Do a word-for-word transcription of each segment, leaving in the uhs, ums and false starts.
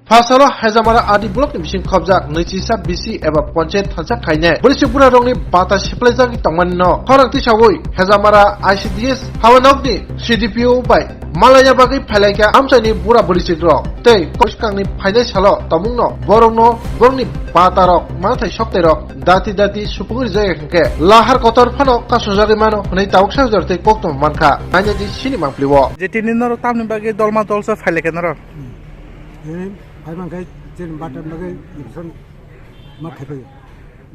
Phasalo Hejamara R D block ni bising khobjak nwichisa B C eba ponchayat thansa khainai bwrwisik bwrarokni bata siplaijagwi tongmani no khorang tisawi Hejamara I C D S hawanokni C D P O bai malaya bagwi phailaikha amchaini bura bwrwisikrok tei koiskangni phainai salo tabukno borokno borokni batarok manathai soktairok dati dati supungwi rijak ya hwnkhe lahar kotor phano kasujagwi mano hwnwi tabuk sajor tei koktwma mankha nainadi sini mangpli-o. Je tini norok tamni bagwi dolma dolsa phailaikha norok? Ini phai mankhe chini bata bagwi election ma khaipai.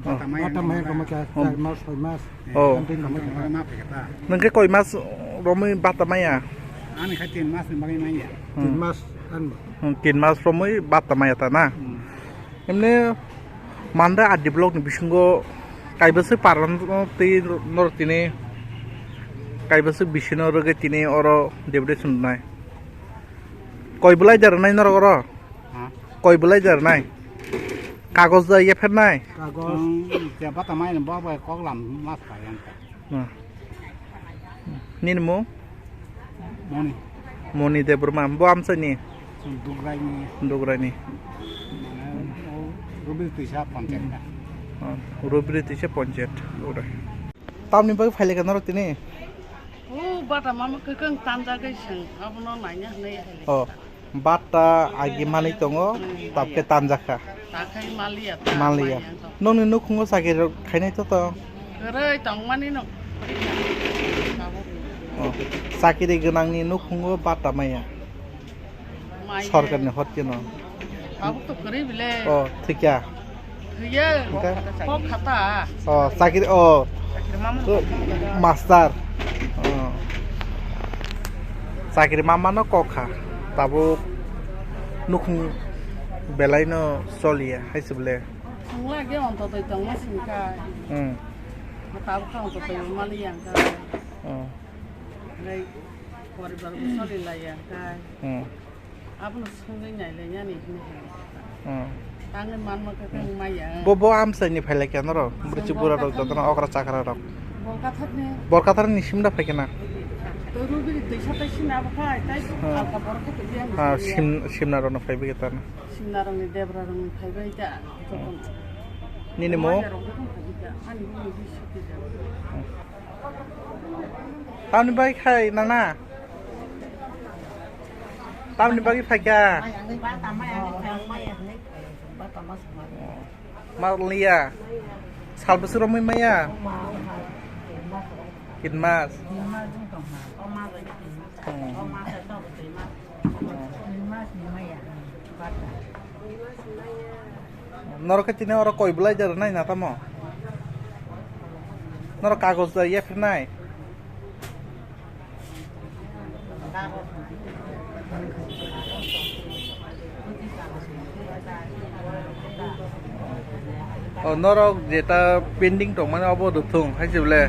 Bata maya tongma khe char mas, soi mas. Oh. Campaign tongma khe. Nang khe koi mas romwi bata maya? Ani khe tin mas ni bagwi maya. Tin mas an. Hmm, tin mas romwi bata maya ta na? Hmm. Emne manda R D block ni bisingo kaibasa parano tei nor tini kaibasa bisino rwgwi tini oro deputation nai. Koi belai da rwnai norok oro? Ha? Koi belai da rwnai? Kagoj da yephernai? Kagoj. Hmm, je bata mai bo bai kok lam mas kha yang ka. Hmm. Nini mung? Moni. Moni Debbarma. Bo amchaini? Chwng Dugraini. Dugraini. Mane o Rubiri Twisa panchayat ka. Hmm. Rubiri Twisa panchayat. Dugra. Tamni bagwi phailekha norok tini? O bata mama kwkang tanjagwi seng, abono naina hwnwi hai. Oh, bata agi manwi tongo, hmm, tabukhe tanjakha. Takhai maliya ta. Maliya. Maya to. Nokni nukhungo chakiri rok khainai to to. Kwrwi tongmani no. Oh, chakiri gwnangni nukhungo bata maya. Maya. Sorkarni hotkeno. Tabuk to kwrwi bile. Oh, thikya. Thwiya. Hingke? Kok khata. Oh, chakiri, oh. Master. Oh. Chakiri mama no kok kha. Tabuk nukhung belai no choliya hai se bole. Thangla ge onto twi tongma singkha. Hmm. Tabuk kha onto twi mali yang kha. Oh. Nai poribar bo choli la yang kha. Hmm. Abono swngwi nailainani hwnwi hai. Hmm. Tangwi manma khe khe wng maya. Bo, bo amchaini phailai khe norok? Bwrwi bura rok jotono okra chakra rok. Bolkatharni. Bolkatharni simda phai khe na? To Rubiri Twisa tai sina bo khai, tai. Hmm. Alka borok khe twi yang. Ah, sim, simna rokno phaibai khe ta na? Simna rokni debra rokni phaibai ta. Hmm. Nini mo? Maya rok jotono phaibai ta. Ani bo ni bisi khe ja. Hmm. Tamni bai khai nana? Tamni bagwi phaikha? Maliya. Sal bwswk romwi maya? Kin mas. Hmm. Norok khe tini oro koi belai da rwnai na tamo? Norok kagoj da yapharnai? O norok jeta pending tongmani obo rwthung hai se bole.